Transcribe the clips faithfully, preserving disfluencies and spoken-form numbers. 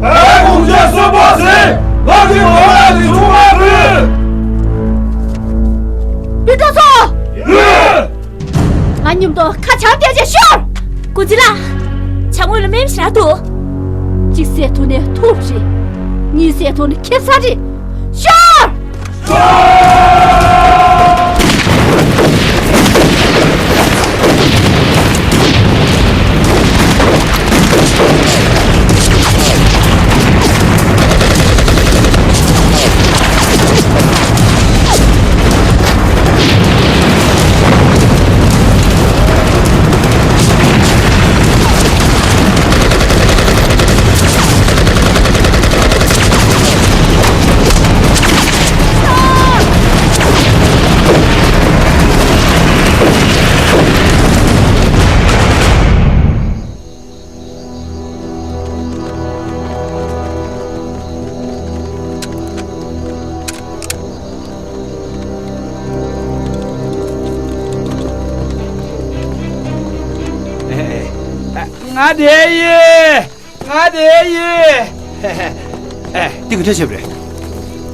བའི་གོང་ཆེན་གསོན་པོ་ཟིན། ལག་གི་ངོ་ལ་གི་ཆུང་མ་ཕུལ། སྤུན་གྲོགས་ཚོ། ཡོད། ང་མཉམ་དུ་ཁ་བྱང་བལྟས་བྱས་ཤོར། ཀུན་གཟིགས་ལགས། བྱང་ངོས་ལ་མེ་མི་ཞིག་རག་འདུག་གཅིག་བསད་ཐུབ་ནས་ཐུབ་རེད། གཉིས་བསད་ཐུབ་ནས་ཁེབས་ས་རེད། ཤོར། ང་བསྡད་ཡིན། ང་བསྡད་ཡིན། ཨེ། འདི་ག་འདྲ་བྱས་པ་རེད།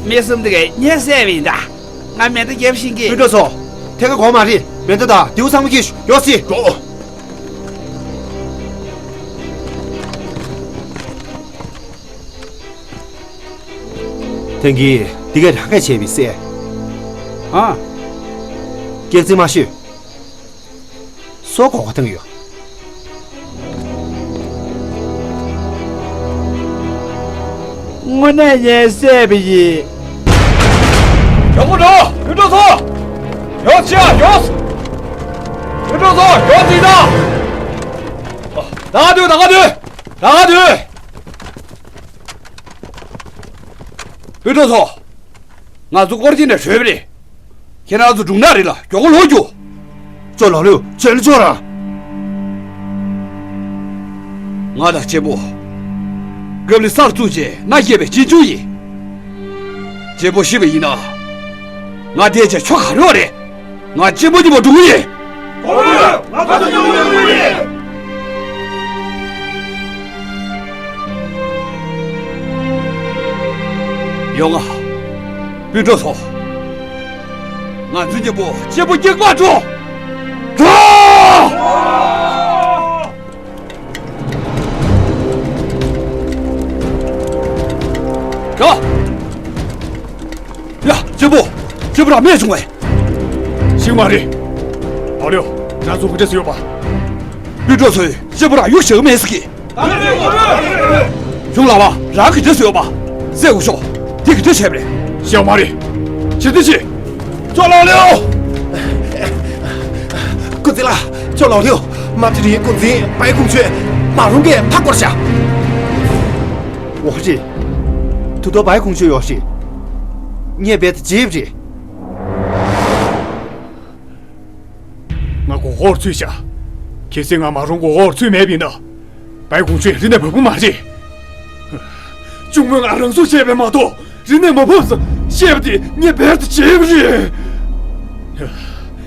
མི་གསུམ་དེ་གས་ངས་བསད་པ་ཡིན་ད། ང་མེ་མདའ་རྒྱབ་ཤེས་ཀྱི། སྤུན་གྲོགས་ཚོ། ཐད་ཀར་དགོས་མ་རེད། མེ་མདའ་དང་མདེའུ་ཚང་མ་ཁྱེར་ཤོག་ཡོང་སྲིད། འགྲོ། ཐེངས་འདི་འདི་གས་རང་གིས་བྱས་པས་གསལ། ཨ། སྐྱག་རྫུན་མ་ཤོད། སོ་གོ་ག་བཏང་ཡོད། དངོས་གནས་ངས་བསད་པ་ཡིན། མགྱོགས་པོ་འགྲོ། སྤུན་གྲོགས་ཚོ། ཡོང་ཅི་ཡ་ཡོང་། སྤུན་གྲོགས་ཚོ་ཡོང་ཅི་ད། ད་ག་དུས་ད་ག་དུས་ད་ག་དུས། སྤུན་གྲོགས་ཚོ། ང་ཚོ་སྐོར་གྱི་ནས་བྲོས་པ་རེད། ཁྱེད་རང་ཚོ་སྒྲུང་ནག་རེད་ལ་མགྱོགས་པོ་ལོག་རྒྱུ། ཅོ་ལགས་ལོས་བྱས་ལ་ཅོ་ར། ང་དང་གཅེན་པོ། སྐབས་ལ་སར་བཙུགས་རྗེས་མནའ་བསྐྱལ་བའི་གཅེན་གཅུང་ཡིན། གཅེན་པོ་ཤི་བ་ཡིན་ན། ང་བསྡད་བྱས་ཆོ་ག་རེ་བ་རེད། ང་གཅེན་པོ་གཉིས་པོ་སྒྲུང་ཡིན། གོང་མ། ང་ཚོ་སྒྲུང་ཡིན། ཡོང་ང་། སྤུན་གྲོགས་ཚོ། ང་ཚོ་གཉིས་པོ་གཅེན་པོ་སྐྱེས་པ་འགྲོ། འགྲོ། འགྲོ། ཡ། གཅེན་པོ། གཅེན་པོ་རང་རྨས་བྱུང་བས། ཤི་མ་རེད། ཨ་ལེའོ། རང་ཚོ་ག་འདྲ་སེ་ཡོད་པ། སྤུན་གྲོགས་ཚོས་གཅེན་པོ་རང་གཡུག་བཞག་མེད་ཟེར་གི། གཞུང་ལགས་པ། རང་ག་འདྲ་སེ་ཡོད་པ། གསལ་པོ་ཤོད། དེ་ག་འདྲ་བྱས་པ་རེད། ཤེས་པ་མ་རེད། ཇི་ལྟར་བྱེད། ཅོ་ལགས་ལེའོ། ཀུན་གཟིགས་ལགས། ཅོ་ལགས་ལེའོ། མ་ཏི་རིའི་ཀུན་གཟིགས་བའི་ཀུང་ཆོས་མ་རུང་གིས་མཐའ་བསྐོར་བཞག་འོ་རེད། དུ་དོ་བའི་ཀུང་ཆོས་ཡོད་རེད། ངས་རྦད་དེ་བརྗེད་པ་རེད། ང་མགོ་སྐོར་ཚུད་བཞག་གལ་སྲིད་ང་མ་རུང་མགོ་སྐོར་ཚུད་མེད་པ་ཡིན་ན། བའི་ཀུང་ཆོས་རི་ནས་བབས་ཀྱི་མ་རེད། གཅུང་མོས་ང་རང་སྲོག་བཅད་པས་མ་གཏོགས་རི་ནས་མ་བབས་ཟེར་བཤད་པ་དེ་ངས་རྦད་དེ་བརྗེད་པ་རེད།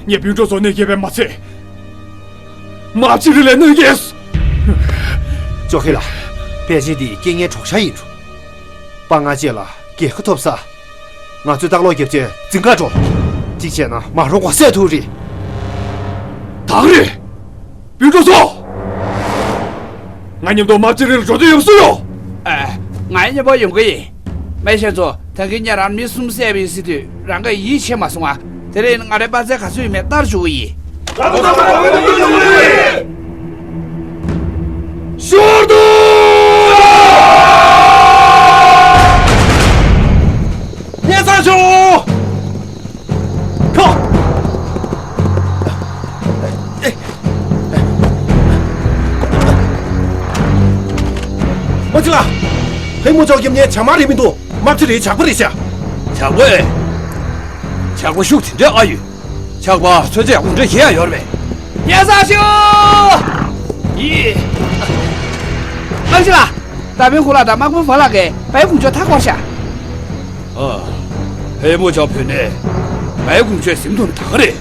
ངས་སྤུན་གྲོགས་ཚོ་གནོད་སྐྱེལ་བས་མ་ཚད། མ་བྱི་རི་ལ་གནོད་སྐྱེལ། ཅོ་ཁེ་ལགས། ཕལ་ཆེར་འདི་རྐྱེན་ངན་གྲོགས་ཤ་ཡིན་འགྲོ། སྤང་ང་བཅས་ལ་རྒྱལ་ཁ་ཐོབ་ས། ང་ཚོས་ལྟག་ལོག་རྒྱབ་བྱས་འཛིང་ག་འགྲོ། གཅིག་བྱས་ན་མ་རུང་བ་བསད་ཐུབ་རེད། ད་ག་རེད། སྤུན་གྲོགས་ཚོ། ང་མཉམ་དུ་མ་བྱི་རི་ལ་འགྲོ་འདོད་ཡོད་སུ་ཡོད། ཨ། ང་མཉམ་པོ་ཡོང་གི་ཡིན། མེ་ཤན་ཚོ་ད་གིན་ཉེ་རང་མི་གསུམ་བསད་པ་ཡིན་ཟེར་དུས་རང་གིས་ཡིད་ཆེས་མ་སོང་ང་། དེ་རིང་ང་རའི་པ་ཚལ་ག་ཚོད་ཡོད་མེད་ལྟར་འཇུག་གི་ཡིན། ཤོར་དུ། ཉེ་ས་ཆུང་། ཁོ། མ་ཅི་ལ། ཧེ་མོ་ཅོག་རྒྱབ་ནས་བྱ་མ་རེད་མི་འདུག་མ་ཅི་རེད་ཇག་པ་རེད་ཤག་ཇག་པ། ཇག་པ་ཤུགས་དེ་འདྲ་ཨ་ཡོད། ཇག་པ་ཚོད་ཚད་འུ་འདྲ་ཞིག་ཡང་ཡོད་རེད་པས། ཉེ་ས་ཆུང་། ཡི། མ་ཅི་ལ། ད་བན་ཁོ་ལགས་དང་དམག་དཔོན་ཧྥ་ལགས་ཀྱིས་བའི་ཀུང་ཆོས་མཐའ་བསྐོར་ཤག་ཨ། ཧེ་མོ་ཅོག་བོད་ནས་བའི་ཀུང་ཆོས་ཟིན་ཐུབ་ན་ད་ག་རེད།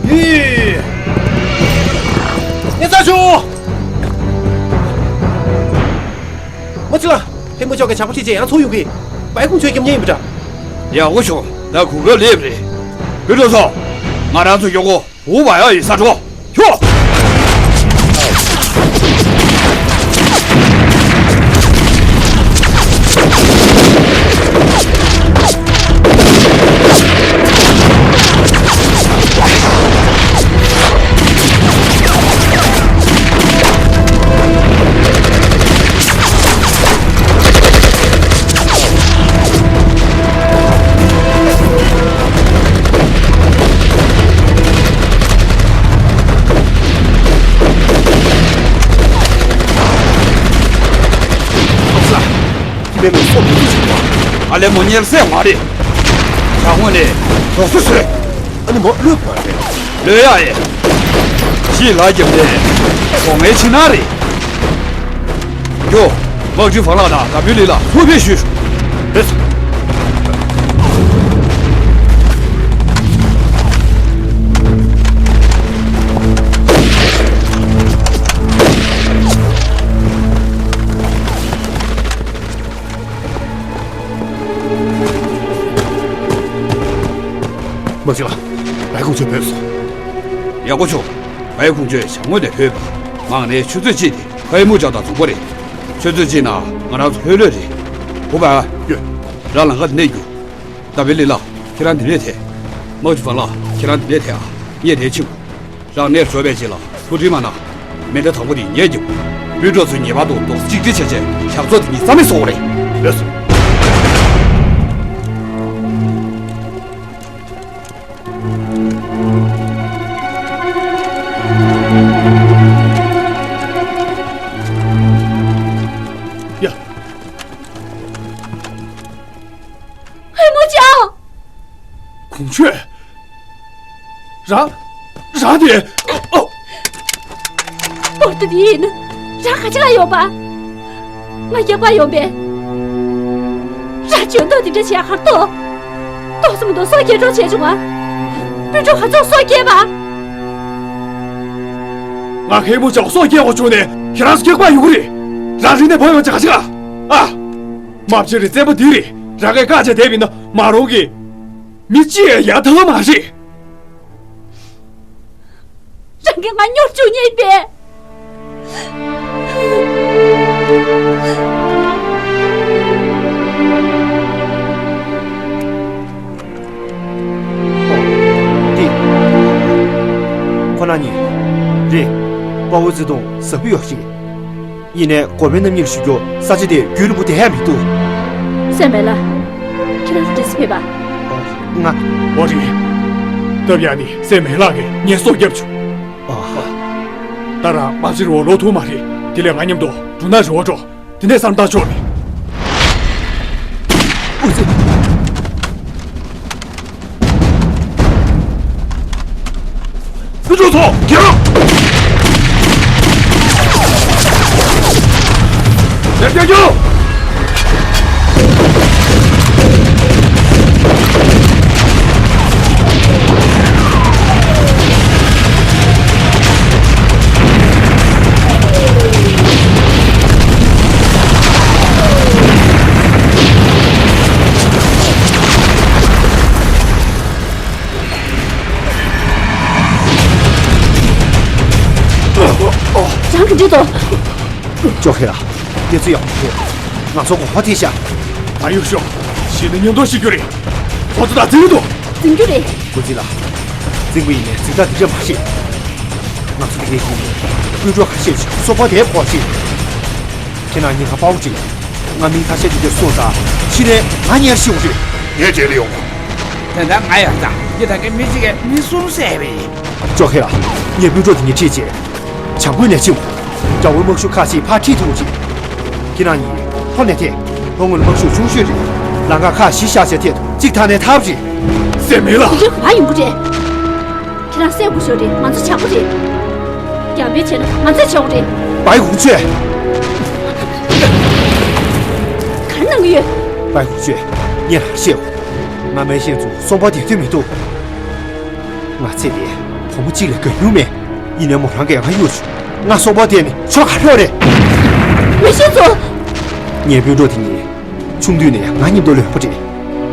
ཡི། ཉེ་ས་ཆུང་། མོ་ཙི་ལ། ལྷན་མོ་ཅོག་གི་ཇག་པ་ཁྲི་ཆེ་ཡང་ཚུར་ཡོང་གི། བའི་ཁུང་ཆོས་རྒྱབ་མཁན་ཡིན་པ་འདྲ། ཡག་པོ་བྱུང་། ད་གོ་སྐབས་སླེབས་རེད། བུ་ཕྲུག་ཚོ། ང་རང་ཚོ་མགྱོགས་པོ་ཧུ་བ་ཡ་ཡི་ས་འགྲོ། ཁྱོ། ཨ་ལེ་མོ་ཉེར་སྲས་མ་རེད། ཇག་དངོས་ནས་རྡོག་སོ་བཟོས། ཨ་ནི་མོ་གློད་པ་རེད། གློད་ཡག་ཡིན། ཞིག་ལ་རྒྱབ་ནས་སྒོ་ངའི་ཕྱི་ནང་རེད། ཡོ། དམག་སྤྱི་ཧྥང་ལགས་དང་ད་བུའི་ལི་ལགས་ཐུག་ཕེབས་ཞུས། ལགས་སོ། མ་ཅོ། བའི་ཁུང་ཆོས་བོས་སོང་། ཡག་པོ་བྱུང་། བའི་ཁུང་ཆོས་ཇག་དངོས་ནས་བོས་པ། མང་ནས་ཆུ་ཚོད་གཅིག་དེ་ཁའི་མུ་ཅག་དང་མཚུངས་པ་རེད། ཆུ་ཚོད་གཅིག་ནང་ང་རང་ཚོ་ལྷོད་ལྷོད་རེད། ཧུ་བ། ཡོད། རང་ལམ་ཁ་འདི་ནས་རྒྱུགས། ད་བི་ལི་ལགས་ཁྱེད་རང་འདི་ནས་ཐད། དམག་སྤྱི་ཧྥང་ལགས་ཁྱེད་རང་འདི་ནས་ཐད་ཨ། ངས་དེ་ཕྱིན། རང་ནས་བཟོ་བའི་རྗེས་ལ་ཐུགས་ཁྲིམས་མ་གནང་། མེ་མདའ་དང་པོ་དེ་ངས་རྒྱབ། སྤུན་གྲོགས་ཚོས་ངེས་པར་དུ་རྡོག་རྩ་གཅིག་སྒྲིལ་བྱས་རྗེས་ཇག་ཚོགས་དེ་གཉིས་རྩ་མེད་བཟོ་དགོས་རེད། ལགས་སོ། ཡ། ཧེ་མོ་ཅག་ཁོང་ཁྱོད། རང་། རང་དེ། ཨོ། པོར་ཏུ་དེ་ཡིན། རང་ག་ཅི་ལ་ཡོད་པ། ང་རྒྱག་པ་ཡོང་པས། རང་འཇོན་ཐོག་དེ་འདྲ་བྱས་ཧར་ཏོ། ཏོག་སུ་མི་འདུག་སོ་སྐྱེ་གྲོགས་བྱས་བྱུང་ང་། སྤུན་གྲོགས་ཧ་ཚོགས་སོ་སྐྱེ་བ། ང་ཧེ་མོ་ཅག་སོ་སྐྱེ་བ་བྱུང་ནས་ཁྱེད་རང་ཚོ་སྐྱག་པ་ཡོང་གི་རེད། རང་རི་ནས་བབས་ཡོང་ཅག་ཅིག་ཨ། ཨ། མ་བྱེད་རེ་བཙན་པོ་དེ་རེད། རང་གིས་བཀག་བྱས་བསྡད་པ་ཡིན་ན་མ་རུང་གི། མི་གཅིག་ཡང་ཡར་ཐར་བ་མ་རེད། རང་གིས་ང་སྨྱོ་བཅུག་མཁན་ཡིན་པས། ཨོ། འདི། ཁོ་རང་གཉིས། རེད། དཔའ་བོ་བརྩེ་དུང་ཟབ་པོ་ཡོད་ཞིག་ཡིན་ནའི་འགོ་དཔོན་རྣམ་གཉིས་ལ་ཞུ་རྒྱུ། ས་ཆ་དེ་རྒྱུས་ལོན་པོ་དེ་ཧ་མི་འདུག་སེམས་མེད་ལ། ཁྱེད་རང་ཚོ་འདྲི་སེ་ཕེབས་པ། ང་། འོ་རེད། སྟབས་ཡག་ནི་སེམས་མེད་ལགས་ཀྱིས་ངའི་སྲོག་བསྐྱབས་བྱུང་། ཨ། ད་རང་མ་ཕྱིར་འོ་ལོག་ཐུབ་མ་རེད། དེ་ལས་ང་མཉམ་དུ་འབྲུ་ནག་རི་བོ་འགྲོ། དེ་ནས་བསམ་བཏང་ཆོག་རེད། ཨུ་ཙི། ཕུ་ཚོ་ཚོ་རྒྱལ། རྒྱལ་རྒྱལ་རྒྱལ། རང་གི་འདྲི་དོ། ཅོ་ཁེ་ལ། དེ་ཚོ་ཡག་པོ་རེད། ང་ཚོ་གོ་བ་དེ་བཞག་ང་ཡོད་ཤོག་ཤི་ན་མཉམ་དུ་ཤི་རྒྱུ་རེད། ཁོ་ཚོ་ད་འཛིང་གི་འདུག་འཛིང་རྒྱུ་རེད། ཀུན་གཟིགས་ལགས། འཛིང་པ་ཡིན་ནའི་འཛིང་སྟངས་འདི་འདྲ་མ་ཤེས། ང་ཚོ་དེ་གའི་ཡིན་ནའི་སྤུན་གྲོགས་ཁ་ཤས་ཤིག་སོ་པ་དེའི་ཁོག་ཤེས། ཁྱེད་རང་གཉིས་ཀ་དཔའ་བོ་ཅིག་ང་མིང་ཐ་ཤལ་དེ་འདྲ་གསུངས་ཙང་ཤི་ནའི་ང་ཉེར་ཤི་འོང་རེད། ངས་རྗེས་ལ་ཡོང་། དེ་འདྲ་ང་ཡོད་ཙང་འདི་ད་གའི་མི་གཅིག་གིས་མི་གསུམ་བསད་པ་ཡིན། ཅོ་ཁེ་ལགས། ངས་སྤུན་གྲོགས་དེ་གཉིས་ཁྲིད་བྱས། བྱང་ཁུལ་ནས་ཕྱིན། དགྲ་བོའི་དམག་ཤུགས་ཁག་ཅིག་ཕར་ཁྲིད་ཐུབ་ཅིག་ཁྱེད་རང་གཉིས་ལྷོ་ནས་ཐད། ལྷོ་ངོས་ལ་དམག་ཤུགས་ཆུང་ཤོས་རེད། ལམ་ཁ་ཁག་བཞི་བཞག་བྱས་ཐད་དུ་གཅིག་ཐད་ནས་ཐར་རེད། སེམས་མེད་ལ། དེ་འདྲའི་ག་པར་ཡོང་གི་རེད། ཁྱེད་རང་སྲས་སྐུ་ཞབས་རེད། ང་ཚོ་ཇག་པ་རེད། རྒྱང་འཕེན་བྱས་ན་ང་ཚོས་བྱེད་དགོས་རེད། བའི་ཧུང་ཆོས། ག་རེ་གནང་གི་ཡོད། བའི་ཧུང་ཆོས། ངས་རང་བཤད་འོ། ང་མའི་ཤེས་ཚོ་སོང་པ་དེ་ཐོན་མི་འདུག་ང་ཚེ་འདིར་བུ་མོ་གཅིག་ལས་དགའ་མྱོང་མེད། ཡིན་ནའི་མོ་རང་གིས་ང་གཡུགས་བྱུང་། ང་སོང་པ་དེ་ནི་ཆོ་ག་ལྷོད་རེད། མའི་ཤེས་ཚོ། ངའི་སྤུན་གྲོགས་དེ་གཉིས་ཆུང་དུས་ནས་ང་མཉམ་དུ་ལོན་པ་རེད།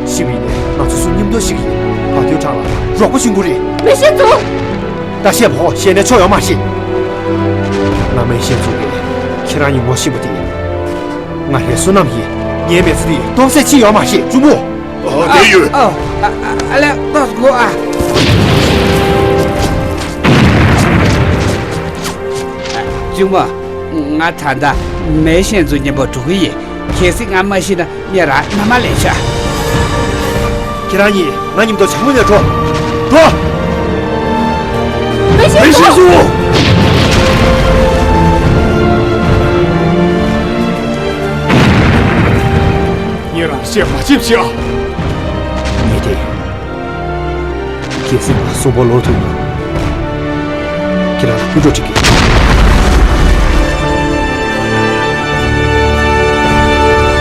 ཤི་བ་ཡིན་ནའི་ང་ཚོ་གསུམ་མཉམ་དུ་ཤི་གི་ཡིན། བར་དོའི་གྲངས་ལ་རོགས་པ་བྱུང་དགོས་རེད། མེ་ཤེས་ཚོ། ད་བཤད་པ་ཧོ་བཤད་ནས་ཆོག་ཡོད་མ་རེད། ང་མེ་ཤེས་ཚོ་གིས་ཁྱེད་རང་གཉིས་ངོ་ཤེས་པ་དེ། ང་རའི་བསོད་ནམས་ཀྱིས་ངའི་མི་ཚེ་འདི་སྟོང་ཟད་ཕྱིན་ཡོད་མ་རེད། གཅུང་པོ། ཨ། དེ་ཡོད། ཨ། ཨ། ཨ་ལས་ཏོག་གོ་ཨ། གཅུང་མོ། ང་ད་ལྟ་མེ་ཤེས་ཚོ་མཉམ་པོ་འགྲོ་གི་ཡིན། གལ་སྲིད་ང་མ་ཤི་ན་ངས་རང་མནའ་མ་ལེན་ཤག་ཁྱེད་རང་གཉིས་ང་མཉམ་དུ་བྱང་མོ་ནས་འགྲོ། འགྲོ། མེ་ཤེས་ཚོ། ངས་རང་བཤད་མ་བྱེད་ཤག་ངས་དེ། གལ་སྲིད་ང་གསོན་པོ་ལོག་ཐུབ་ན། ཁྱེད་རང་ལ་སྤུན་གྲོགས་སྒྲིག་གི།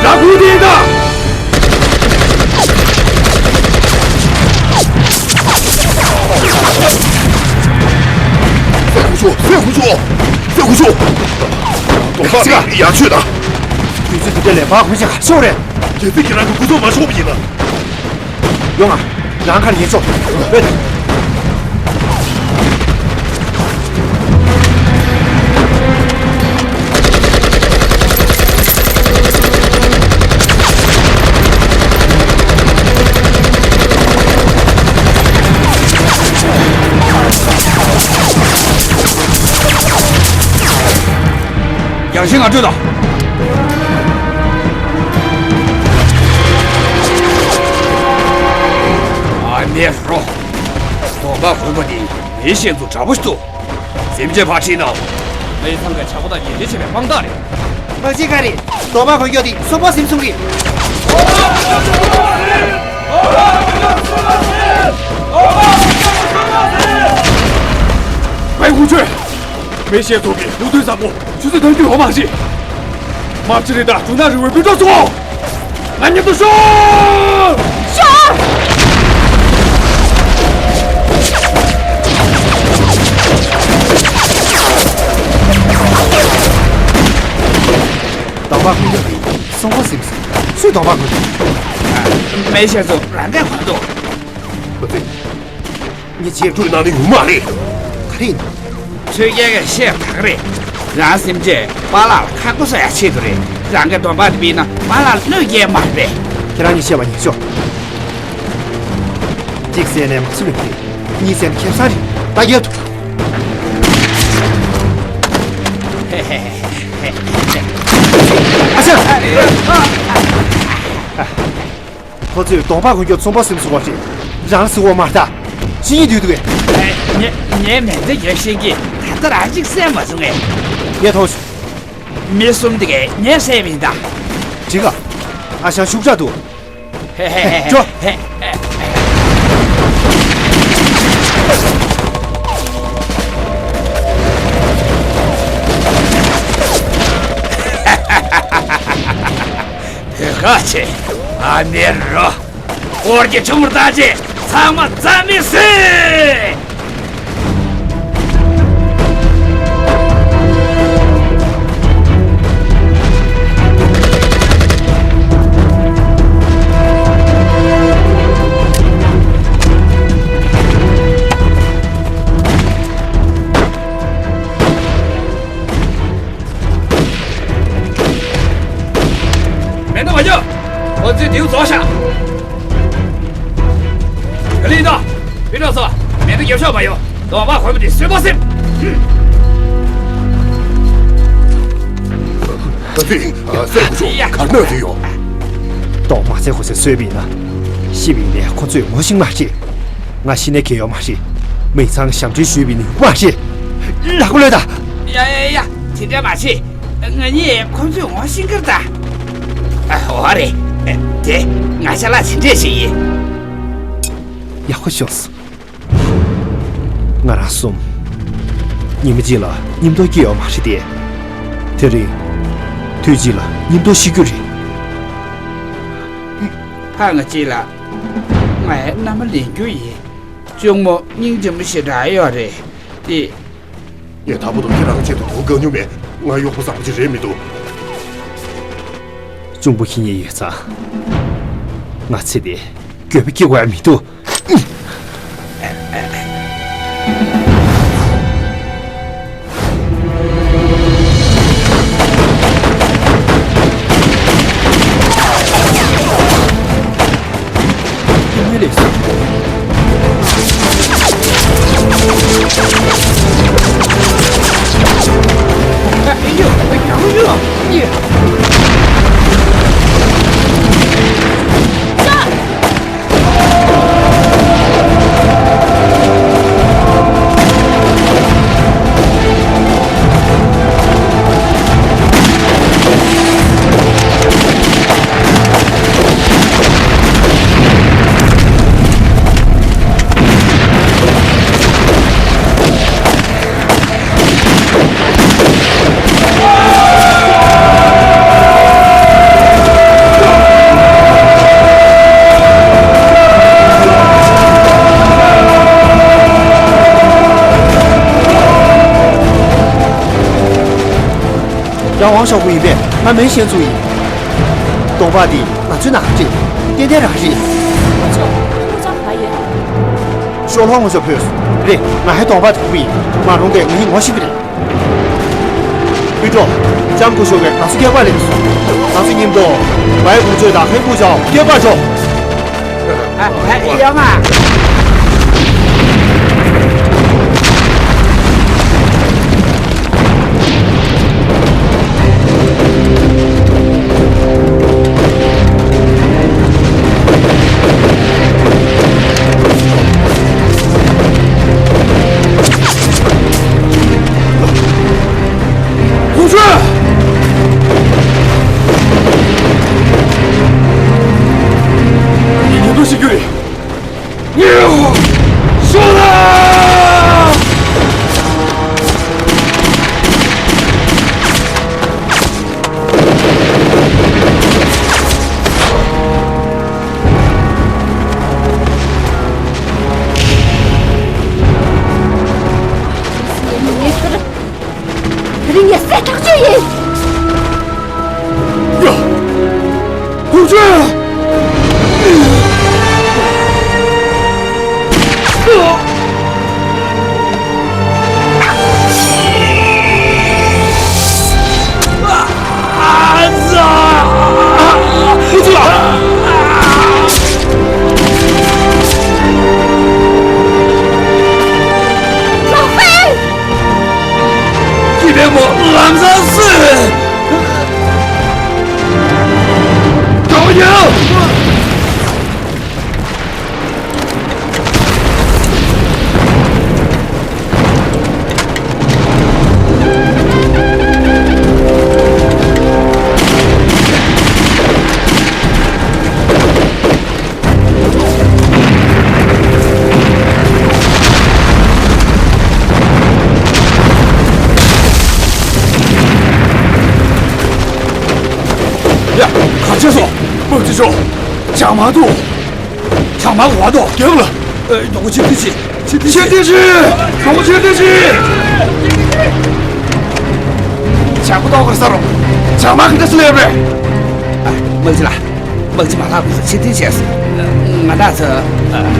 ར་ཁུ་དེ་ད། སེ་ཁུ་ཆོ། སེ་ཁུ་ཆོ། སེ་ཁུ་ཆོ། དོ་ཁ་ཡ་ཆོད་ད། དུས་ཚོད་འདི་འདྲ་ལས་ཕར་ཁུར་ཆ་ག་ཤོག་རེད། གལ་སྲིད་ཁྱེད་རང་གི་སྐུ་ཚབ་མ་ཆོག་པ་ཡིན་ན། ཡོང་ང་། རང་ཁར་ཉེ་ཆོག་ཨོ། རྒྱང་ཤིང་ང་སྤྲོད་དང་། ཨ་མེ་རོ། གདོང་པ་གོན་པ་འདི་མེ་ཤེས་ཚོ་དྲག་པོ་ཞིག་འདུག་སེམས་ཅན་ཕར་ཁྲིད་གནང་། མེ་ཚང་གི་ཇག་པ་དང་ཉེ་འབྲེལ་བྱས་པའི་དཔང་རྟགས་རེད། ཕག་ཅིག་ག་རེད། གདོང་པ་གོན་རྒྱུ་དེ་སོ་པ་སིམ་སོང་གི། ཝེ་ཧུ་ཅུན། མེ་ཤེས་ཚོ་གི་ལུགས་མཐུན་བཟང་པོ་ཆུ་ཚོད་ཐོན་རྒྱུ་ཡོད་མ་རེད། མར་ཅི་རི་དང་གྲུ་ནག་རི་བོའི་སྤུན་གྲོགས་ཚོ། ང་མཉམ་དུ་ཤོག་ཤོག་གདོང་པ་གོན་རྒྱུ་དེ་སོ་པ་སིམ་སོང་། སུས་གདོང་པ་གོན་རྒྱུ། མེ་ཤེས་ཚོ་རང་གིས་གོན་འདུག་ཁོ་ཚོས། ངས་རྗེས་འགྲོ་གནང་ནི་ཡོད་མ་རེད། ག་རེ་ཡིན། ཚོད་རྒྱལ་གྱིས་བཤད་པ་དག་རེད། རང་སེམས་ཅན་པཱ་ལགས་ལ་ཁག་པོ་བཟོ་ཡ་ཆེད་དུ་རེད། རང་གི་གདོང་པ་དེ་ཕུད་ན་པཱ་ལགས་གནོད་སྐྱེལ་མ་རེད། ཁྱེད་རང་གཉིས་བཤད་པ་ཉན་ཤོག་གཅིག་བསད་ནས་མ་སུ་ལེན་ཏེ། གཉིས་བསད་ན་ཁེ་བཟང་རེད། ད་རྒྱལ་ཐུབ། ཨ་ཤ། ཁོ་ཚོས་གདོང་པ་གོན་རྒྱུ་ཚོང་པ་སེམས་སུ་བབས་ཤིང་རང་སུ་བོ་མ་ལྟ། ཤི་ཡི་དུས་དུས། ངས་ངས་མེ་མདའ་རྒྱག་ཤེས་ཀྱི། ད་ལྟ་རང་གཅིག་བསད་མ་བྱུང་ངས། ངས་མཐོང་བྱུང་། མི་གསུམ་དེ་གས་ངས་བསད་པ་ཡིན་ད། འགྲིག་ག་ཨ་ཞང་ཤུགས་དྲག་འདུག་འགྲོ། བོད་ཁ་ཆེ། ཨ་མེ་རོ། ཧོར་གྱི་ཁྲིམས་ལྟར་ཆེ། ཚང་མ་རྩ་མེད་བཟོས། མེ་མདའ་མ་རྒྱབ། ཁོ་ཚོའི་མདེའུ་རྫོགས་ཤག་ག་ལེར་ཡིན་ད། སྤུན་གྲོགས་ཚོ། མེ་མདའ་རྒྱབ་ཆོག་མ་ཡོང་། གདོང་པ་གོན་པ་དེ་གསོན་པོ་སེམས། ཨ་ཙི། ཨ། སྲས་སྐུ་ཞབས་ག་རེ་གནང་ཟིན་ཡོད། གདོང་པ་ཚེ་ཁོ་ཚོས་གསོད་པ་ཡིན་ན། ཤི་བ་ཡིན་ནའི་ཁོ་ཚོས་ངོ་ཤེས་མ་ཤེས། ང་ཤི་ནའི་གལ་ཡོད་མ་རེད། མི་ཚང་ཞབས་འདྲེན་ཞུས་པ་ཡིན་ནའི་མ་ཤེས། ལག་པ་གློད་ད། ཡ་ཡ་ཡ། དེ་འདྲ་མ་བྱེད། ང་གཉིས་ཁོ་ཚོས་ངོ་ཤེས་ཀྱི་རེད་ད། ཨ། འོ་རེད། དེ་ང་ཅ་ལག་དེ་འདྲས་ཞིག་ཡིན། ཡག་པོ་ཤོག་ང་རང་གསུམ་ཉི་མ་གཅིག་ལ་མཉམ་དུ་སྐྱེ་ཡོད་མ་རེད་དེ། དེ་རིང་དུས་གཅིག་ལ་མཉམ་དུ་ཤི་རྒྱུ་རེད། ཕ་ང་གཅིག་ལ་ངའི་མནའ་མ་ལེན་རྒྱུ་ཡིན། གཅུང་མོ་སྙིང་རྗེ་མོ་ཞེ་དྲག་ཡོད་རེད་དེ། ངས་ད་བར་དུ་ཁྱེད་རང་ཆེད་དུ་དོ་དགའ་མྱོང་མེད། ང་གཡོག་པོ་བཟང་པོ་ཅིག་རེད་མི་འདུག་གཅུང་པོ་ཁྱེད་གཉིས་ཡོད་ཙང་། ང་ཚེ་འདི་འགྱོད་པ་སྐྱེ་དགོས་ཡ་མི་འདུག་ཡང་ཝང་ཞའོ་ཧུ་ཡིན་པས་ང་མེ་ཤན་ཚུ་ཡིན། གདོང་པ་འདི་ང་ཚོའི་ནང་རེད། ཏན་ཏན་རང་རེད། ཁོ་ཚོ་ཁོ་ཚོ་ག་ཡོད། ཤོག་ལྷོ་ངོ་ཚ་བོས། རེད། ང་ཧའི་གདོང་པ་དེ་ཁུ་ཡིན། མ་རུང་གས་ངས་ངོ་ཤེས་ཀྱི་རེད། པི་ཀྲོ། ལྕམ་སྐུ་ཞབས་ཀྱིས་ང་ཚོ་སྐྱེལ་པ་ལེན་སོང་། ང་ཚོ་མཉམ་དུ་བའི་ཁོང་ཚོས་དང་ཧའི་སྐུ་ཞབས་སྐྱེལ་པར་འགྲོ། ཡོང་ང་། ཧུ་ཧྲུའེ། ངས་ཉེན་རྟོག་བྱེད་རྒྱུ་རེད། ཤོག་ལ། ངས་ཁྱོད། དེ་རིང་ངས་གསལ་ཐག་ཆོད་ཡིན། ཡ། ཧུ་ཅན། ཨ་ཙ། ཧུ་ཅན། ཀློག་པས། ཀྱི་བེ་མོ་ལམ་སང་སུ། ཀྲོང་ཡང་། ཡ། ག་བྱས་སོང་། དམག་སྤྱི་མཆོག་ཇག་དམག་འདུག་ཇག་དམག་འོག་ཏུ། རྒྱལ་ལ། ཨ། མགྱོགས་པོ་ཕྱིར་འཐེན་བྱེད། ཕྱིར་འཐེན་བྱེད། མགྱོགས་པོ་ཕྱིར་འཐེན་བྱེད། ཇག་པ་ལྟོགས་དཀར་ས་རུ། ཇག་དམག་གི་འདྲ་སུ་ལས་རེད། ཨ། དམག་སྤྱི་ལགས། དམག་སྤྱི་མ་ལགས་ཁོང་ཚོ་ཕྱིར་འཐེན་བྱས་སོང་། ང་དང་ཚོ། ཨ།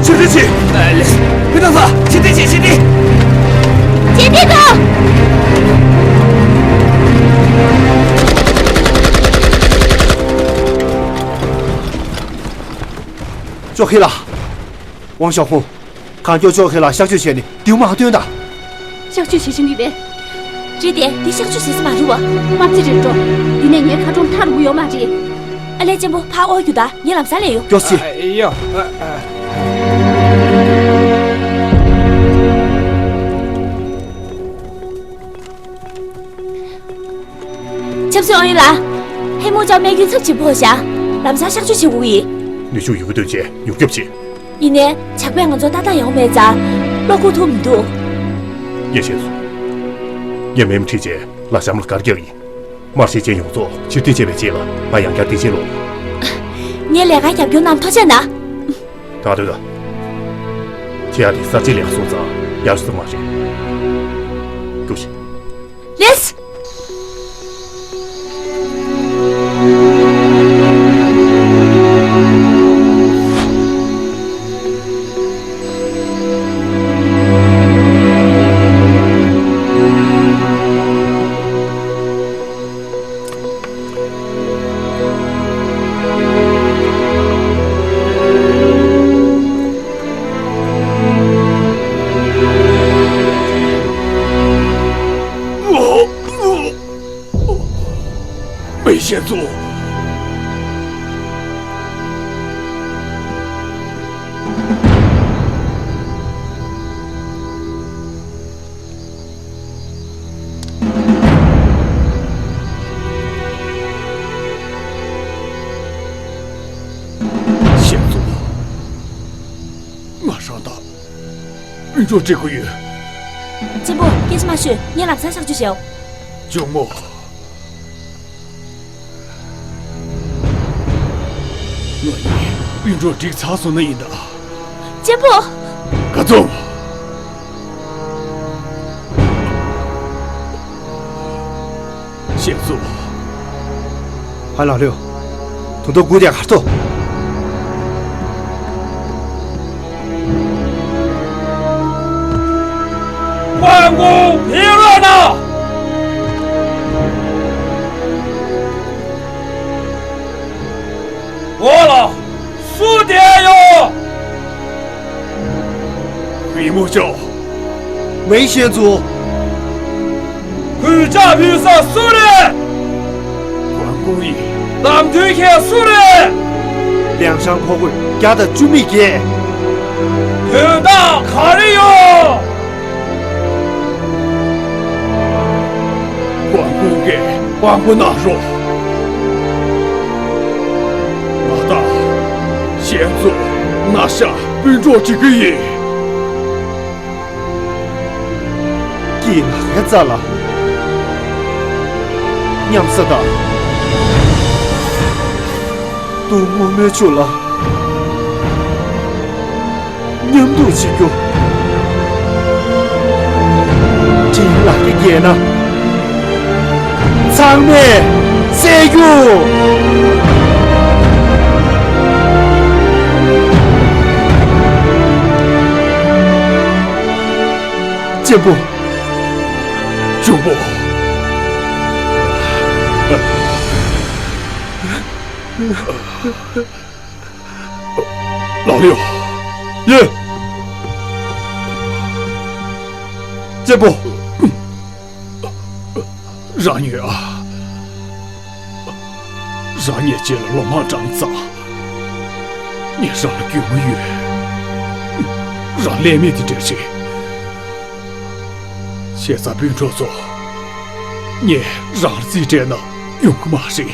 ཕྱིར་འཐེན་བྱེད། ཨ། ལེགས། ཕི་ཏང་ཚ། ཕྱིར་འཐེན་བྱེད། ཕྱིར་འཐེན། ཕྱིར་འཐེན་དང་། ཅོ་ཁི་ལགས། ཝང་ཞའོ་ཧུང་། གང་མགྱོགས་ཅོ་ཁི་ལགས་གཤག་བཅོས་བྱས་ནས་མདུན་མ་སྟོན་དང་། གཤག་བཅོས་བྱེད་བཞིན་ཡོད་པས། རེད་དེ། འདི་གཤག་བཅོས་བྱེད་ས་མ་རེད་བ། དམག་སྤྱི་རེད་འགྲོ། འདི་ནས་ངའི་མཁའ་གྲོང་ཐར་འགྲོ་གི་ཡོད་མ་རེད། ཨ་ལས་གཅེན་པོ་ཕར་དབོར་རྒྱུགས་དང་། ངས་ལམ་སང་སླེབས་ཡོང་། མགྱོགས་ཤིག་ཡོ། ཆབ་སྲིད་ཨང་ཡོད་ལ། ཧེ་མུ་ཅང་རྨས་སྐྱོན་ཚབས་ཆེན་ཕོག་ཤག་ལམ་སང་གཤག་བཅོས་བྱེད་དགོས་ཀྱི་ཡིན། ནུས་ཤུགས་ཡོད་རྒུ་བཏོན་བྱས་མྱུར་སྐྱོབ་བྱེད། ཡིན་ནའི་ཇག་པས་ང་ཚོ་ཏག་ཏག་ཡོང་མེད་ཙང་། བློ་འགུག་ཐུབ་མི་འདུག་ངས་ཤེས་སོང་། ངས་མེ་མུ་ཁྲིད་བྱས་ལ་གཤམ་ལ་སྒར་རྒྱག་ཡིན། དམར་ཤོག་ཅན་ཡོངས་རྫོགས་ཕྱིར་འཐེན་བྱས་པའི་རྗེས་ལ་ང་ཡང་བསྐྱར་བསྟན་ཆེན་ལོག་ངས་ལས་ཀ་རྒྱབ་སྐྱོར་གནང་ཐུགས་རྗེ་གནང་། ད་དུས་ད། ཁྱེད་ཡ་དེ་གསར་བརྗེའི་ལས་ཀ་སོང་ཙང་ཡར་སོང་མ་རེད། ཀྱུ་ཤི། ལེས། ཨེ། ཞེ་ཙོ། ཞེ་ཙོ། ང་རང་དང་སྤུན་གྲོགས་འགྲིག་གི་ཡོད། གཅེན་པོ། སྐད་ཆ་མ་ཤོད། ངས་ལམ་སང་གཤག་བཅོས་བྱའོ། གཅུང་མོ། ང་གཉིས་སྤུན་གྲོགས་འགྲིག་ཚར་སོང་ན་ཡིན་ད། གཅེན་པོ། ག་ཚོད། ཞེ་ཙོ། ཧ་ལ་ལོ། དུང་དུ་དགུ་དེ་གར་ཐོ། ཝང་ཀུང་ཕེ་རོ་ན། འོ་ལ། སུ་དེ་ཡོད། ཝི་མོ་ཅོ། མེ་ཤན་ཙུའུ། གུས་ཕྱག་ཕུལ་ས་སུ་རེད། ཝང་ཀུང་ཡིན། ལམ་མཐུན་མཁན་སུ་རེད། ལིའང་ཧྲན་ཕོ་རྒོད་བརྒྱ་དང་བཅུ་མེད་བརྒྱད། དོན་དག་ག་རེ་ཡོད། ཝང་ཀུང་གིས་དབང་པོ་གནང་རོགས། ང་དང་ཞེ་ཙོ་ནང་ཤག་སྤུན་གྲོགས་བྱེད་ཀྱི་ཡིན། སྐྱིད་ལ་ཧེ་ཙ་ལ་མཉམ་ས་དང་། སྡུག་མོ་མོ་ཆུ་ལ་མཉམ་དུ་བྱེད་རྒྱུ། དྲིན་ལ་ཀི་རྒྱལ་ན་ཚང་མས་བསད་རྒྱུ། གཅེན་པོ། གཅུང་པོ། ལའོ་ལིའུ། ཡེ། གཅེན་པོ། རང་ཉིད་ཨ། རང་ཉིད་ཅིག་ལ་ལོ་མང་བགྲངས་ཙང་། ངས་རང་ལ་སྐྱོན་མ་ཡོད། རང་ལས་མེད་དེ་འདྲ་རེད། ཞེ་ཙོ་སྤུན་གྲོགས་ཚོ། ངས་རང་ལ་རྩིས་སྤྲད་ན་ཡོང་གི་མ་རེད།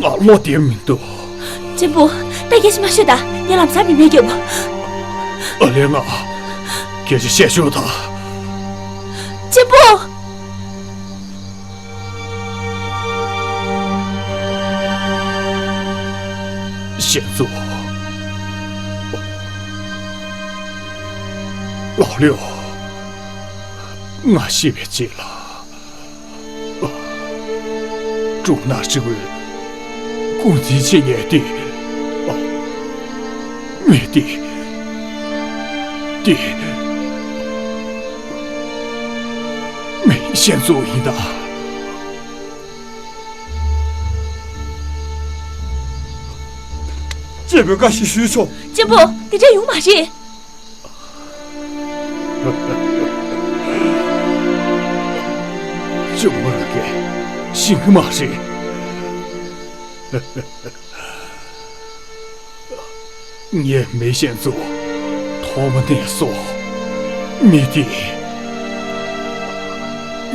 ང་བློ་བདེ་མི་འདུག་གཅེན་པོ། ད་སྐད་ཆ་མ་ཤོད་ད། ངས་ལམ་སང་མི་མེད་རྒྱབ། ཨ་ལས། ང་སྐད་ཆ་བཤད་ཤོག་ད། གཅེན་པོ། ཞེ་ཙོ། ལའོ་ལིའུ། ང་ཤི་བའི་རྗེས་ལ། ཀྲུང་ནག་ཧྲིལ་བོའི་འགོ་འཛིན་བྱེད་མཁན་དེ། མི་དེ། དེ། མེ་ཤན་ཙུའུ་ཡིན་ད། གཅེན་པོས་བཀའ་བཞིན་ཞུས་ཆོག་གཅེན་པོ། དེ་འདྲ་ཡོང་མ་རེད། གཅུང་མོ་རང་གིས་ཤེས་ཀྱི་མ་རེད། ངས་མེ་ཤན་ཙུའུ་ཐོག་མ་ནས་སོ། མི་དེ་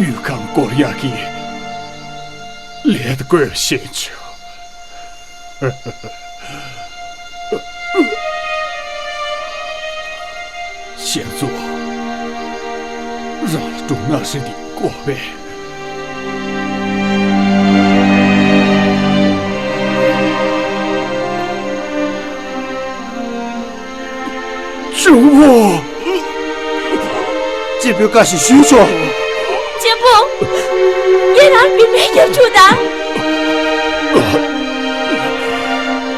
ཡུལ་ཁམས་སྐོར་ཡག་གི་ལས་དེ་བཀོད་ཤེས་བྱུང་། ཞེ་ཙོ། རང་ལ་སྒྲུང་ནང་བཞིན་དེ་དགོས་པས། གཅུང་མོ། གཅེན་པོའི་བཀའ་བཞིན་ཞུས་ཆོག་གཅེན་པོ། ངས་རང་བུད་མེད་རྒྱབ་བཅུག་དང་།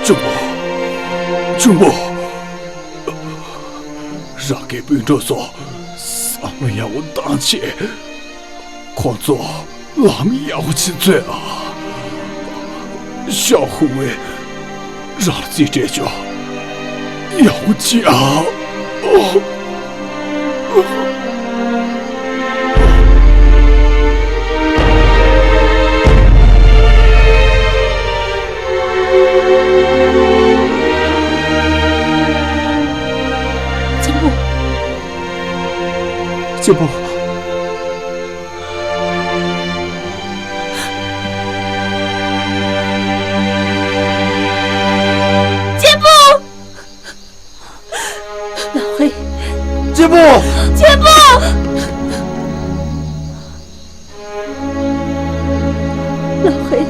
གཅུང་མོ། གཅུང་མོ། རང་གི་སྤུན་གྲོགས་ཚོ་བསམ་བློ་ཡག་པོ་བཏང་བྱས། ཁོང་ཚོ་ལམ་ཡག་པོ་ཅིག་འཚོལ་ཨ། ཞའོ་ཧུའེ། རང་ལ་རྩིས་སྤྲད་ཆོག་ཡག་པོ་ཅིག་ཨ། ཨོ། གཅེན་པོ། གཅེན་པོ། ལགས་ཧེ། གཅེན་པོ། གཅེན་པོ། ལགས་ཧེ།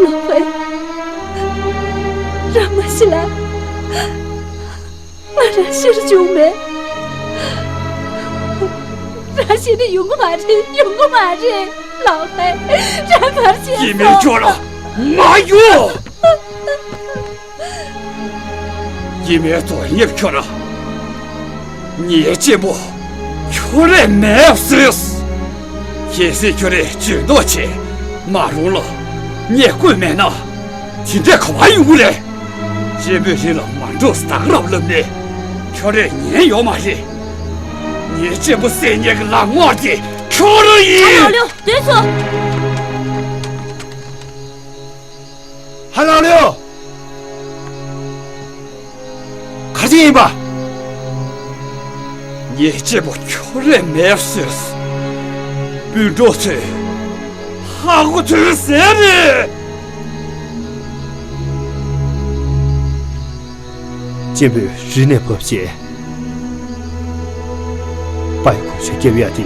ལགས་ཧེ། ར་མ་ཤི་ལགས། ང་རང་ཤི་རུ་བྱུང་མེད། རང་ཤི་ནས་ཡོང་གི་མ་རེད། ཡོང་གི་མ་རེད། ལགས་ཧེ། རང་ཕར་ཕྱིན་སོང་། ཡིན་མིན་ཁྱོད་རང་མ་ཡོང་། ཡིན་མིན་དོན་ཡོད་ཁྱོད་རང་། ངའི་གཅེན་པོ་ཁྱོད་རང་མེད་བཟོས། གལ་སྲིད་ཁྱོད་རང་འཇུས་གཏོགས་བྱས་མ་རུང་ལ་ངས་བསྐུལ་མེད་ན། དེ་འདྲ་ག་པར་ཡོང་གི་རེད། གཅེན་པོའི་རིང་ལ་མ་འགྲོ་ཟླ་རབས་ལབ་ནས་ཁྱོད་རང་ཉན་ཡོད་མ་རེད། ངའི་གཅེན་པོ་བསད་མཁན་གྱི་ལག་དམར་དེ་ཁྱོད་རང་ཡིན། ཨ་ལོ་ལོ། སྡོད་སོང་། ཧ་ལམ་ལོས། ག་ཅི་ཡིན་པ། ངའི་གཅེན་པོ་ཁྱོད་རང་མེད་བཟོས། སྤུན་གྲོགས་ཚོས་ཧ་གོ་ཚོད་ཟེར་རེད། གཅེན་པོས་རི་ནས་བབས་རྗེས། པའི་གོང་ཆེན་སྐྱབས་ཡ་དེ།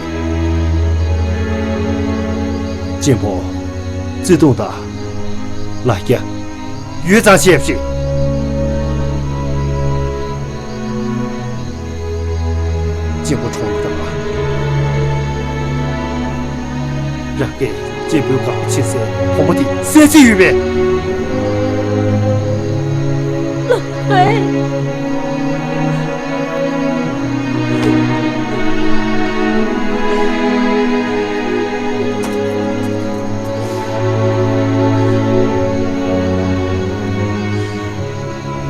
གཅེན་པོ། བརྩེ་དུང་དང་། ལ་རྒྱ། ཡོད་ཙང་བྱས་པ་ཞིག་གཅེན་པོ་གྲོངས་པ་དང་། རང་གིས་གཅེན་པོའི་དགའ་བོ་བྱེད་སའི་བུ་མོ་དེ་བསད་རྩིས་ཡོད་པས། ལགས་ཧེ།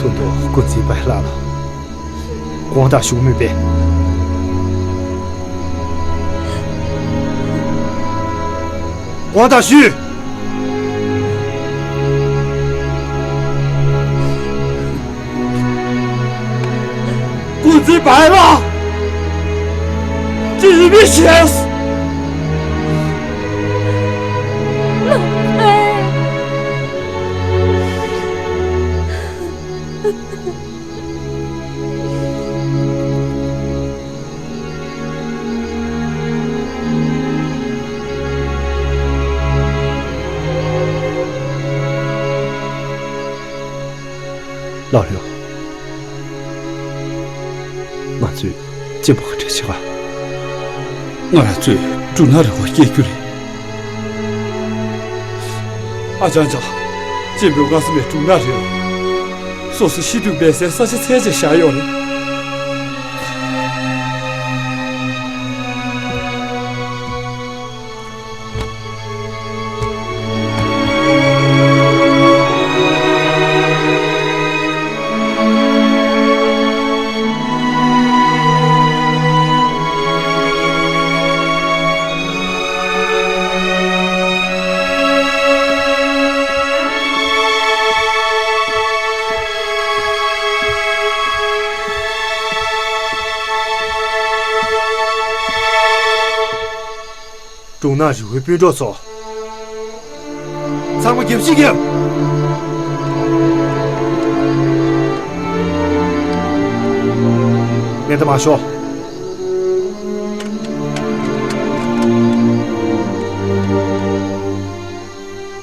ཐུགས་དོགས་ཀུན་གཟིགས་པའི་ལགས་ལ། དགོངས་དག་ཞུ་མི་པས། དགོངས་དག་ཞུ། ཀུན་གཟིགས་པའི་ལགས། ཅི་ཡིན་མི་ཤེས། ལགས་ཧེ། ལགས་ལོས། ང་ཚོས་གཅེན་པོ་ག་འདྲ་བྱེད་ག་ང་རང་ཚོས་འབྲུ་སྣ་རི་བོ་སྐྱེལ་རྒྱུ་རེད། ཨ་ཅང་ཅང་། གཅེན་པོའི་མངའ་བསུ་བའི་འབྲུ་སྣ་རི་བོ། སོ་སོ་ཤི་དུས་སྦས་སའི་ས་ཆ་འཚོལ་བྱས་བཞག་ཡོད་རེད། འབྲུ་སྣ་རི་བོའི་སྤུན་གྲོགས་ཚོ། ཚང་མ་རྒྱབ་ཤིག་རྒྱབ། མེ་མདའ་མར་ཤོག་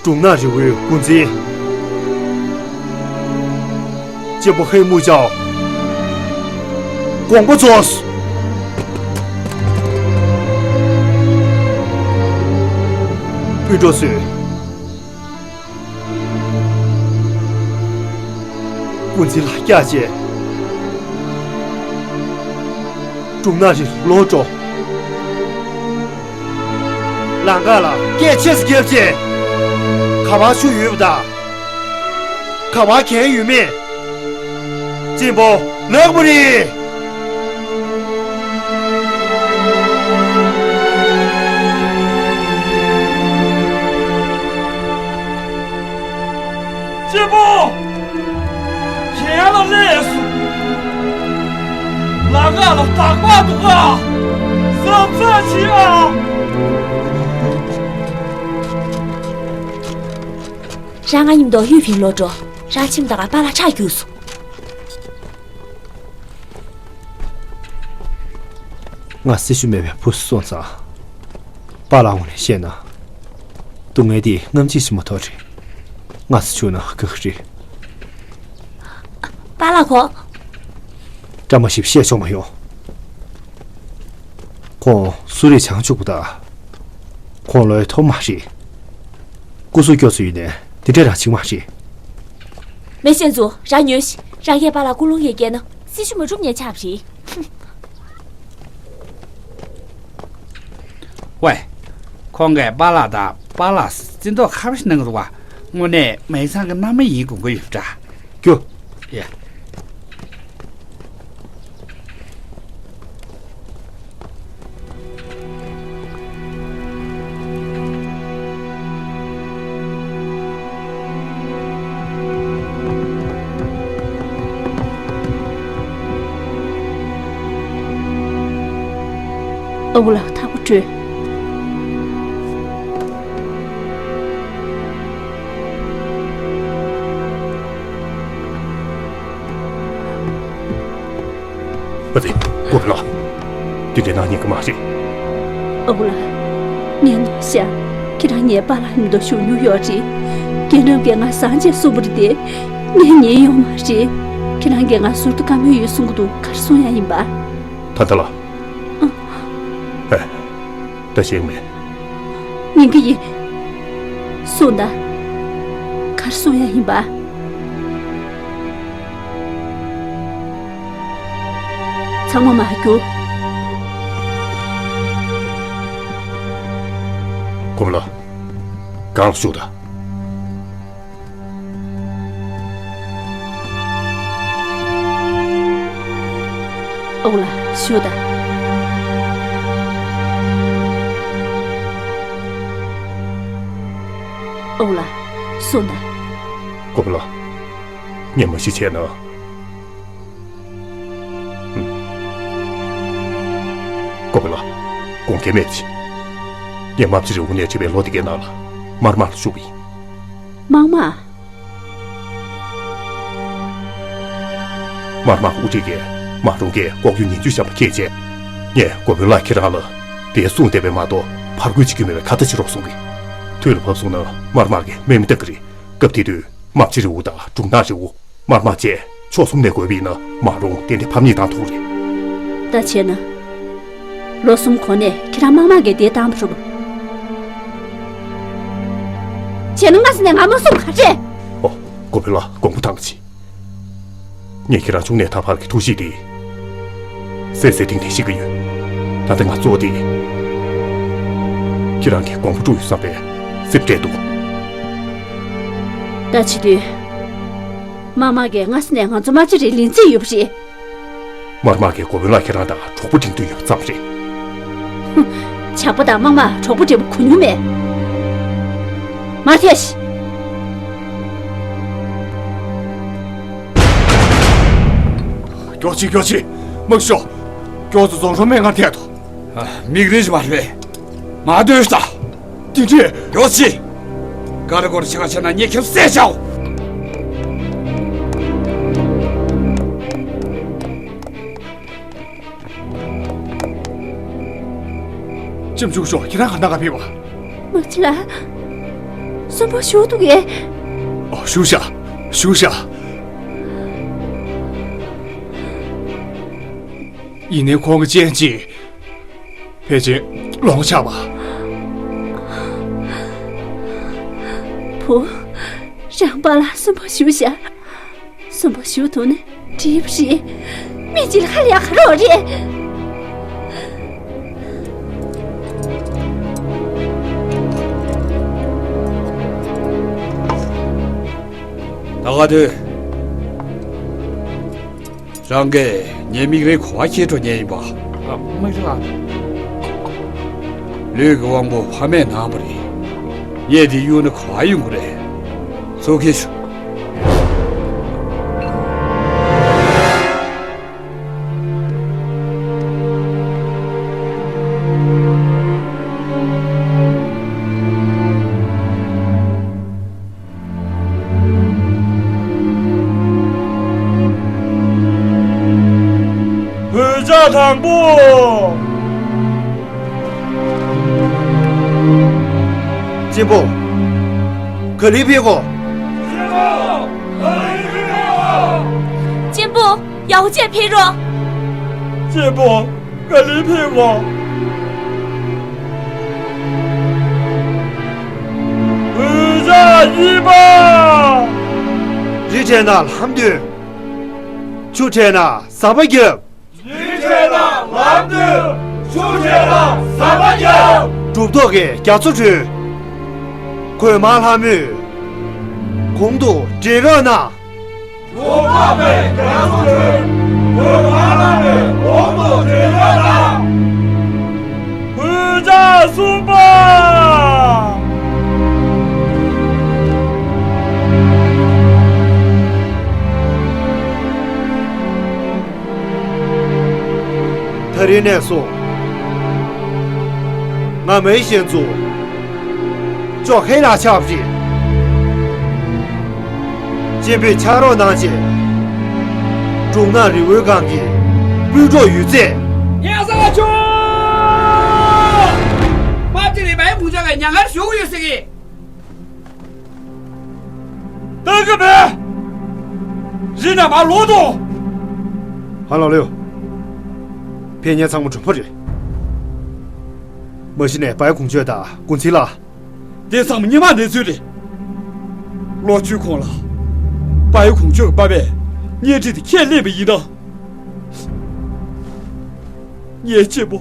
འབྲུ་སྣ་རི་བོའི་འགོ་འཛིན། གཅེན་པོ་ཧེ་མུ་ཅའོ། དགོངས་པ་རྫོགས། སྤུན་གྲོགས་ཚོས། ཀུན་གཟིགས་ལ་སྐྱག་བྱས། འབྲུ་སྣ་རི་ལོག་འགྲོ། ལམ་ཁ་ལ་སྐད་ཆེ་ཙམ་རྒྱབ་བྱས། ག་པར་ཆུ་ཡོད་པ་དང་། ག་པར་གྱེན་ཡོད་མེད། གཅེན་པོ་ལགས་པོ་རེད། གཅེན་པོ། ད་ང་ལ་རྟག་པར་འདུག་ག། གཟབ་གཟབ་བྱེད་ཨ། རང་ང་མཉམ་དུ་ཡུལ་ཕིང་ལོག་འགྲོ། རང་ཁྱིམ་དང་པཱ་ལགས་ཁྲག་རྒྱུགས་སོང་། ང་སྲི་ཞུ་མེད་པའི་བུ་སོང་ཙང་། པཱ་ལགས་ངོས་ནས་བཤད་ན། སྡུག་བསྔལ་འདི་རྔམ་བརྗིད་ཆེན་པོ་ཐོག་རེད། ང་སྲི་ཞུ་ན་དགའ་གི་རེད། པཱ་ལགས་ཁོ། བཀྲ་མ་ཤིས་པ་བཤད་ཆོག་མ་ཡོང་། ཁོང་གསོ་རིག་བྱང་ཆུབ་པ་དང་། ཁོང་ལོའི་ཐོབ་མ་རེད། སྐུ་གཟུགས་སྐྱོ་ཚོ་ཡིན་ནས་འདི་འདྲ་རང་བྱིང་མ་རེད། མེ་ཤེན་ཙུ་རང་ཉོན་ཞིག་རང་གིས་པཱ་ལགས་ཀུན་སློང་ཡོད་སྐྱེས་ན་སྲི་ཞུ་མ་གྲུབ་ཉེ་ཆགས་རེད། ཝེ། ཁོང་གིས་པཱ་ལགས་དང་པཱ་ལགས་བརྩི་མདོག་ཁ་པོ་ཞིག་གནང་གི་འདུག་པ། དངོས་གནས་མེ་ཚང་གི་མནའ་མ་ཡིན་དགོངས་ཀྱི་ཡོད་པ་འདྲ། རྒྱུ། ཡ། ཨ་ཁུ་ལགས་ཐག་པ་བྲོས། ཨ་ཙི། ཀོ་བི་ལགས། དེ་འདྲའི་གནང་ཉན་གི་མ་རེད། ཨ་ཁུ་ལགས། ངས་ནོར་བཤད། ཁྱེད་རང་ངའི་པཱ་ལགས་མཉམ་དུ་བཞུགས་མྱོང་ཡོད་རེད། རྒན་རབས་ཀྱིས་ང་བཟང་བྱས་གསུངས་པ་རེད་དེ། ངས་ཉན་ཡོད་མ་རེད། ཁྱེད་རང་གིས་ང་ཟུར་དུ་བཀའ་མོལ་ཡོད་གསུང་གི་འདུག་ག་རེ་གསུང་ཡ་ཡིན་པ། ད་ལྟ་ལ། ཨ། ཧེ། ད་ཤེས་མེད། ཉན་གི་ཡིན། གསུངས་དང་། ག་རེ་གསུང་ཡ་ཡིན་པ། ཚང་མ་མར་རྒྱུགས། ཀོ་བི་ལགས། སྒང་ལ་བཞུགས་དང་། ཨ་ཁུ་ལགས་བཞུགས་དང་། ཨ་ཁུ་ལགས་གསུངས་དང་། ཀོ་བི་ལགས། ངས་མ་གཞི་བྱས་ན། ཀོ་བི་ལགས། དགོངས་འགལ་མེད་ཅིག་ངས་རྨ་བྱ་རི་བོ་ནས་ཁྲིད་པའི་ལོ་འདི་གའི་ནང་ལ་དམར་དམག་ལ་ཞུགས་པ་ཡིན། དམར་དམག་དམར་དམག་དབུ་ཁྲིད་ཀྱིས་མ་རུང་གིས་ལྐོག་གཡོ་ཉེས་འཛུགས་བཤམས་པ་མཁྱེན་རྗེས། ངས་གོ་བོན་ལགས་ཁྱེད་རང་ལ་དེ་གསུངས་བསྡད་པ་མ་གཏོགས་ཕར་རྒོལ་བྱེད་རྒྱུ་མེད་པས་ཁ་ཏ་ཕྱིར་རོགས་གསུང་གི། དུས་ལ་བབ་སོང་ན་དམར་དམག་གིས་སྨན་མི་བཏང་གི་རེད། སྐབས་དེ་དུས་དམར་ཕྱི་རི་བོ་དང་འབྲུག་ནག་རི་བོ། དམར་དམག་བཅས་ཕྱོགས་གསུམ་ནས་རྒོལ་བ་ཡིན་ན་མ་རུང་ཏན་ཏན་ཕམ་ཉེས་བཏང་ཐུབ་རེད། ད་བྱས་ན། ལོ་གསུམ་གོང་ནས་ཁྱེད་རང་དམར་དམག་གིས་དེ་བཏང་བ་རེད་པ། བྱས་ན་སྔ་ས་ནས་ང་མ་གསུངས་ག་རེ། ཨོ། གོ་བོན་ལགས་དགོངས་པ་དྭངས་ཤིག་ངས་ཁྱེད་རང་བྱུང་ནས་ད་བར་གྱི་ཐུགས་གཤིས་དེ་གསལ་གསལ་ཐིང་ཐིང་ཤེས་ཀྱི་ཡོད། ད་ལྟ་ང་གཙོ་བོ་དེ་ཁྱེད་རང་གི་དགོངས་པ་དཀྲུགས་ཡོད་བསམ་པའི་སེམས་ཁྲལ་འདུག་ད་བྱེད་དུས། དམར་དམག་གིས་སྔ་ས་ནས་ང་ཚོ་དམར་ཕྱི་རིར་ལེན་རྩིས་ཡོད་པ་རེད། དམར་དམག་གིས་གོ་བོན་ལགས་ཁྱེད་རང་དང་གྲོགས་པོ་འབྲི་འདོད་ཡོད་ཙམ་རེད། ཧུམ། ཇག་པ་དང་དམར་དམག་གྲོགས་པོ་འབྲེལ་བ་གོ་མྱོང་མེད། མར་ཐལ་ཤིག་མགྱོགས་ཅིག་མགྱོགས་ཅིག་དམག་ཤོག་མགྱོགས་ཙམ་རྫོང་ཧྲོ་མའི་སྔར་ཐད་དོ། ཨ། མིག་རིལ་ཞིག་མ་རེད། མ་སྡོད་ཤག་དེ་འདྲས། མགྱོགས་ཅིག་ག་རེ་གོ་རེ་ཆེ་ག་ཆེ་ན་ངས་ཁྱེད་བསད་བྱའོ། ལྕམ་ཆུང་ཤོ། ཁྱེད་རང་ག་ན་ག་ཕེབས་པ། མ་ཅི་ལ། གསོན་པོ་ཞུ་འདུག་གས། ཨོ། ཞུ་ཤ། ཞུ་ཤ། ཡིན་ནའི་ཁོང་གི་སྤྱན་གཅིག་ཕལ་ཆེར་ལོང་ཆགས་པ། བུ། རང་པཱ་ལགས་གསོན་པོ་ཞུ་ཤ། གསོན་པོ་ཞུ་ཐུབ་ན་འགྲིག་པ་རེད། མི་གཅིག་ལ་ཁ་ལ་ཡག་ག་རེ་ཡོད་རེད། ད་ག་དུས། རང་གིས་ངའི་མིག་རིལ་ག་པར་འཁྱེར་འགྲོ་མཁན་ཡིན་པ། ཨ། མིག་རིལ་ལགས། ལུས་ཀྱི་དབང་པོ་ཕ་མས་གནང་བ་རེད། ངས་དེ་གཡུགས་ན་ག་པར་གཡུག་དགོས་རེད། ཚུར་འཁྱེར་ཤོག་དང་པོ། གཅེན་པོ། ག་ལེར་ཕེབས་དགོས། གཅེན་པོ། ཡག་པོ་བྱས་ཕེབས་རོགས། གཅེན་པོ། ག་ལེར་ཕེབས་དགོས། འུ་ཅག་གཉིས་པ། རི་བྲེགས་ན་ལམ་སྟོན། ཆུ་བྲེགས་ན་ཟམ་པ་བརྒྱབ། རི་བྲེགས་ན་ལམ་སྟོན། ཆུ་བྲེགས་ན་ཟམ་པ་བརྒྱབ། གྲུབ་ཐོབ་ཀྱི་རྒྱ་མཚོ་སྒྲོལ། གོས་དམར་ལྷ་མོས་གོང་དུ་འགྲེལ་རོགས་གནང་། གྲུབ་ཐོབ་ཀྱི་རྒྱ་མཚོ་སྒྲོལ། གོས་དམར་ལྷ་མོས་གོང་དུ་འགྲེལ་རོགས་གནང་། འུ་ཅག་གསུམ་པ། ད་རིང་ནས་བཟུང་ང་མའི་ཞལ་འཛུམ་ཅོག་ཁའི་ལ་ཆགས་པ་རེད། གཅེན་པོས་ཕྱག་རོགས་གནང་བྱས། འབྲུག་ནག་རི་བོའི་སྒང་གི་སྤུན་གྲོགས་ཡོད་ཚད། ངས་ས་ཆུ། དམག་སྤྱི་རེད་པའི་ཁོང་ཅག་གིས་ཉེན་ཁར་ཞུགས་ཡོད་ཟེར་གི། ལྟ་གི་མེད། རི་ནས་མར་ལོག་དང་། ཧ་ལགས་ལོས། ཕན་ཉེན་ཚང་མ་གྲུབ་པ་རེད། མ་གཞི་ནས་བའི་གུང་ཆོས་དང་འགོ་འཛིན་ལགས། དེ་ཚང་མ་སྔོན་མ་གནས་ཚུལ་རེད། ལོ་བཅུའི་གོང་ལ་བའི་གུང་ཆོས་ཀྱི་པ་ཕས་བརྙན་འཕྲིན་དེ་ཁས་ལེན་པ་ཡིན་ན། ངའི་གཅེན་པོ།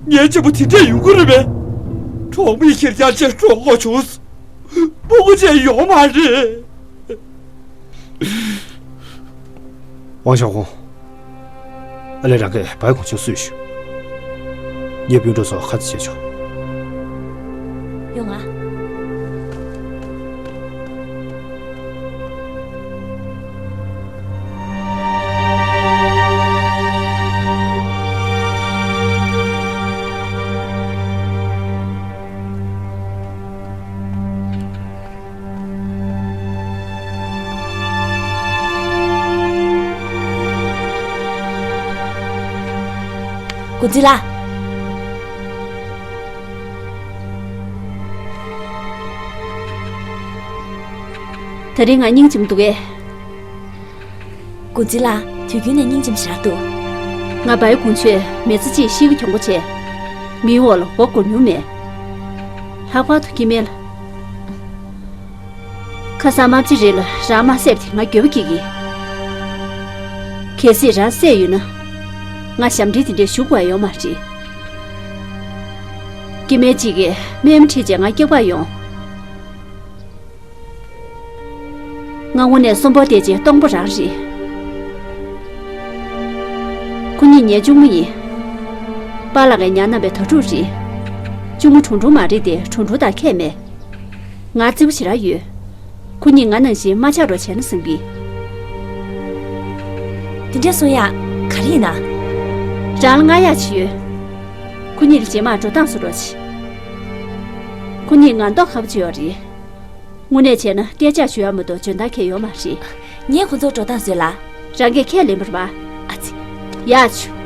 ངའི་གཅེན་པོ་དེ་འདྲས་ཡོང་གི་རེད་པས། གྲོགས་མེད་ཁེར་རྐྱང་བྱས་འགྲོ་དགོས་བྱུང་། སྤུ་གུ་བྱས་ཡོང་མ་རེད། ཝང་ཞའོ་ཧུང་། ཨ་ལས། རང་གིས་བའི་གུང་ཆོས་གསོས་ཤོག་ངའི་སྤུན་གྲོགས་ཚོ་ཁ་རྩང་བྱེད་ཆོག་ཡོང་ང་། འགོ་འཛིན་ལགས། ད་རིང་ང་སྙིང་རྗེ་མོ་འདུག་གས། འགོ་འཛིན་ལགས། དུས་རྒྱུན་ནས་སྙིང་རྗེ་མོ་ཞེ་དྲག་འདུག་ང་བའི་གུང་ཆོས་མི་ཚེ་གཅིག་ཤི་གི་གྱོང་པོ་བྱས། མིའི་འོག་ལ་མགོ་སྒུར་མྱོང་མེད། ལྷག་པར་དུ་སྐྱེ་དམན་ལ། ཁ་སང་དམག་སྤྱི་རེ་ལ་རང་དམར་བསད་པ་དེ་ང་འགྱོད་པ་སྐྱེ་གི། གལ་སྲིད་རང་བསད་ཡོད་ན། ང་ཞབས་འདྲེན་དེ་འདྲས་ཞུ་དགོས་ཡ་ཡོད་མ་རེད། སྐྱེ་དམན་གཅིག་གིས་རྨས་མ་ཁྲིད་བྱས་ང་སྐྱོབ་ག་ཡོང་། ང་དངོས་གནས་གསོན་པོ་བསྡད་རྗེས་སྟོང་པ་རང་རེད། ཁོ་གཉིས་ངའི་གཅུང་མོ་ཡིན། པཱ་ལགས་ཀྱིས་ཉར་གནང་བའི་དྭ་ཕྲུག་རེད། གཅུང་མོ་གྲུང་གྲུང་མ་རེད་དེ། གྲུང་གྲུང་དང་ཁྱད་མེད། ང་བརྩེ་པོ་ཞེ་དྲག་ཡོད། ཁོ་གཉིས་ང་ནང་བཞིན་མ་ཆགས་རོགས་བྱས་ན་བསམ་གི། དེ་འདྲ་གསུང་ཡག་ག་རེ་ཡིན་ན། རང་ལ་ང་ཡག་ཅིག་ཡོད། ཁོ་གཉིས་ལ་རྗེས་མ་འགྲོ་སྟངས་བཟོ་རོགས་བྱེད། ཁོ་གཉིས་ང་མདོག་ཁ་པོ་ཅིག་ཡོད་རེད། དངོས་གནས་བྱས་ན་སྐད་ཆ་ཞུ་ཡག་མ་གཏོགས་འཇོན་ཐང་གང་ཡང་ཡོད་མ་རེད། ངས་ཁོ་ཚོར་འགྲོ་སྟངས་བཟོས་ལ། རང་གིས་ཁས་ལེན་པར་མ། ཨ་ཙི། ཡག་བྱུང་